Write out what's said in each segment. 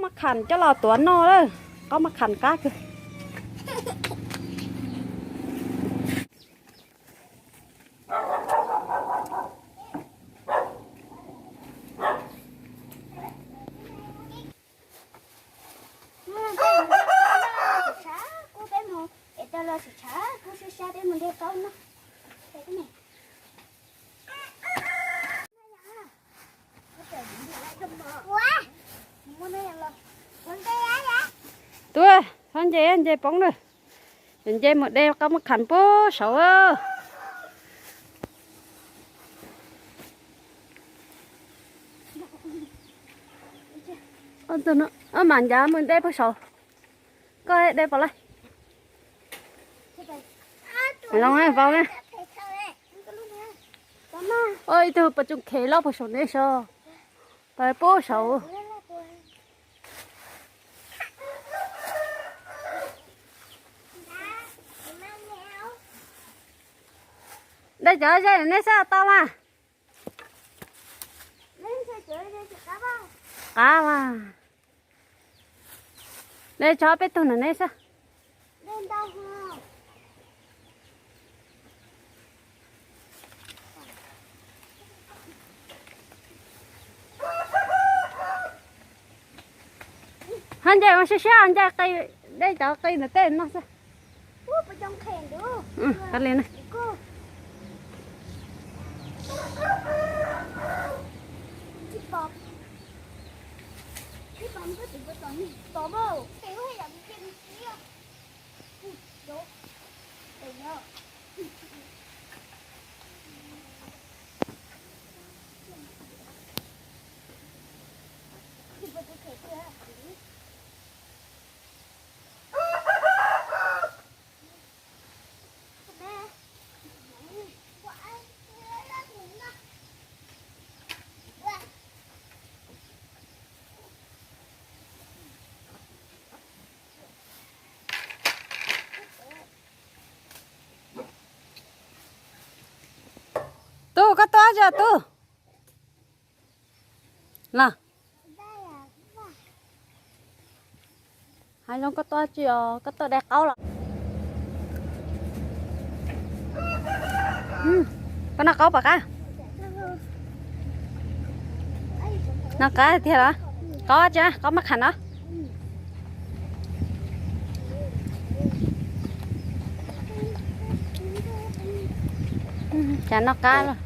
Maj kham coj los tuav noj lawm, qaub maj kham qab kawg. Tuaj, txhob nce, nce poob lawm. Nce mus de qaub maj kham puag saud. Mam ncav mus de puag saud. Koj de pom lawm. Zoo vau na. Ib tug pas tsoom khev loj puag saum nej so. Pas puag saud. Dai cov ze nej xwb tau mas. Qab mas. Dai tso peb tug na nej xwb. Ho nce ua siab siab nce qi, dej cov qi ntawm tej no xwb. Ua li na. Tub, koj tuaj tsi tub? Los. Hais zoo koj tuaj tsi os, koj tuaj de qaub los? Koj noj qaub pom qab? Noj qab tiag los? Qaub tsi, qaub maj kham no. Cas noj qab los.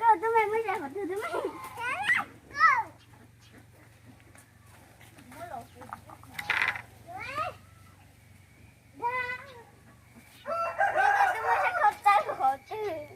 Koj tus me muab zais qhov twg? Tus me, koj tus me muab zais qhov twg tus me?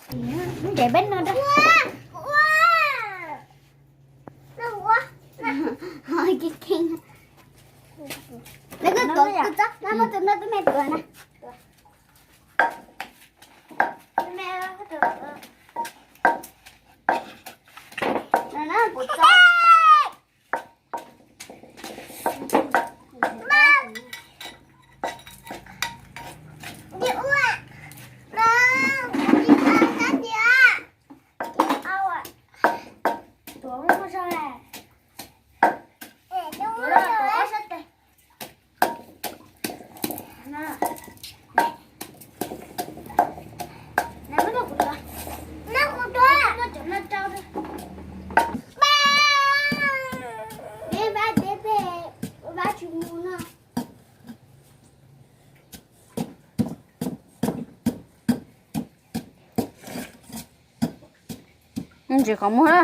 Ntev peb no rau. Nws kheej kheej. Nws koj tuav koj txob, noj koj tus noj tus me tuav na. Tus me, tus, no na kuv txob. Ntsis qhov muag na.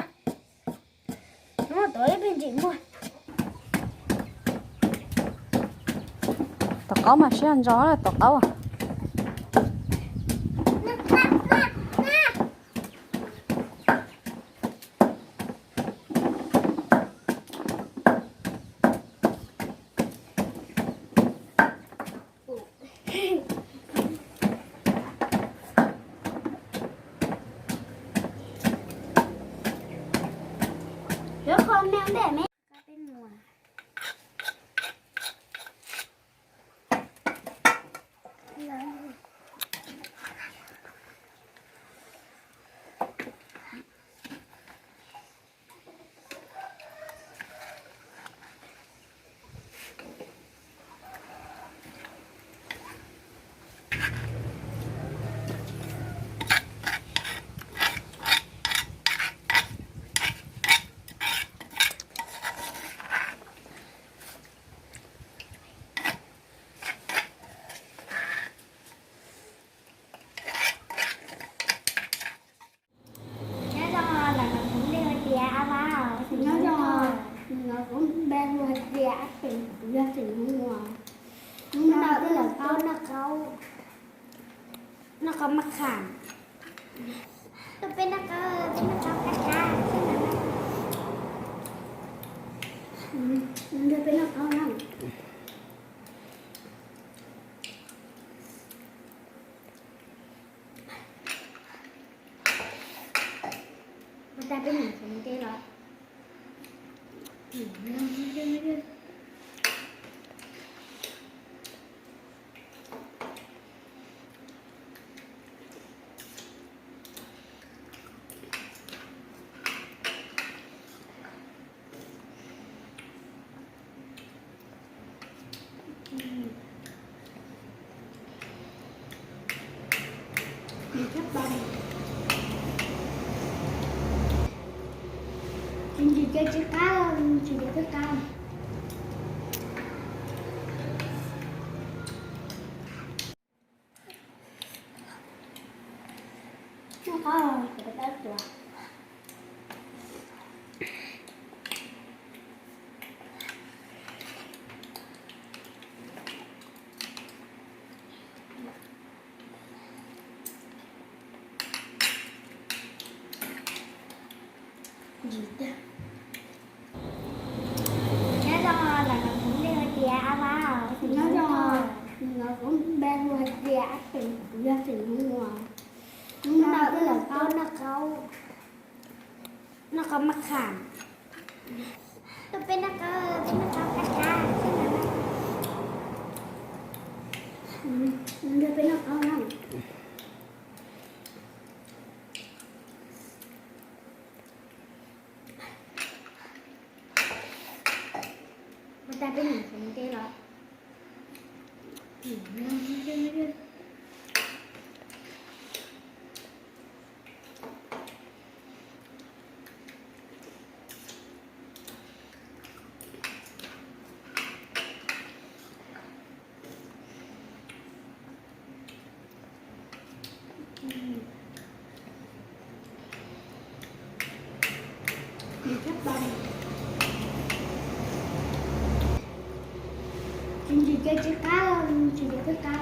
Tom qaub mas siab ntso, tom qaub. Nyob zoo, ntawm no kuv npe hu tias A Vab. Nyob zoo, ntawm no kuv npe hu tias Ab Xeem, kuv yog xeem Hmoob. Hnub no wb los noj qaub, noj qaub maj kham. Peb noj qaub, peb noj qaub kab kab. Peb noj qaub na. Ua cas peb niam txiv ntse los. Tsis ntsis ces tsis qab, tsis ntsis twb qab. Nyob zoo, ntawm no kuv npe hu tias A Vab. Nyob zoo, ntawm no kuv npe hu hais tias Ab Xeem, kuv yog xeem Hmoob. Hnub no wb los noj qaub, noj qaub maj kham. Peb noj qaub, peb noj qaub kab kab. Peb noj qaub na. Ua cas peb niam txiv ntse los. Tsis ntsis ces tsis qab, tsis ntsis twb qab.